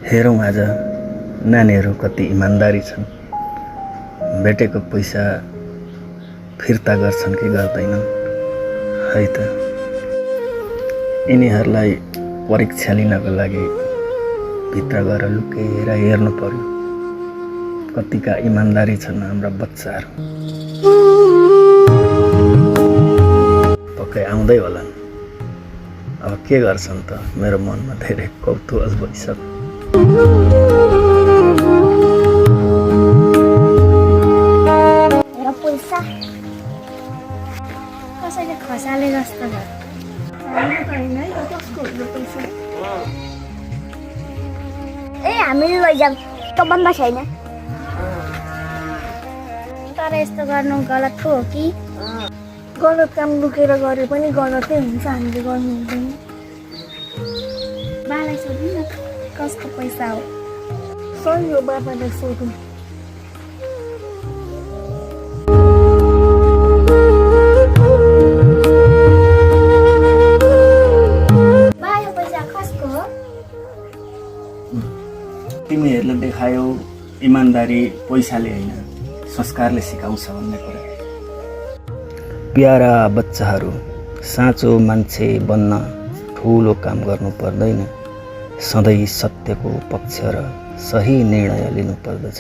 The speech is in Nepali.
हेरौँ आज नानीहरू कति इमान्दारी छन्। भेटेको पैसा फिर्ता गर्छन् कि गर्दैनन् है त। यिनीहरूलाई परीक्षा लिनको लागि भित्र गएर लुकेर हेर्नु पर्यो कतिका इमान्दारी छन् हाम्रा बच्चाहरू। पक्कै आउँदै होलान्। अब के गर्छन् त, मेरो मनमा धेरै कौतूहल भइसक्यो। कसैले खसाले जस्तो छ। हामीले लैजाऊ त बन्द छैन। तर यस्तो गर्नु गलत हो कि? गलत काम लुकेर गरे पनि गलतै हुन्छ, हामीले गर्नु हुँदैन। बालाई सोध्नु न कसको पैसा हो। सही हो, बाबालाई सोधौँ। बा यो पैसा कसको हो? तिमीहरूले देखायौ इमान्दारी पैसाले होइन संस्कारले सिकाउँछ भन्ने कुरा। प्यारा बच्चाहरू, साँचो मान्छे बन्न ठुलो काम गर्नु पर्दैन, सधैँ सत्यको पक्ष र सही निर्णय लिनु पर्दछ।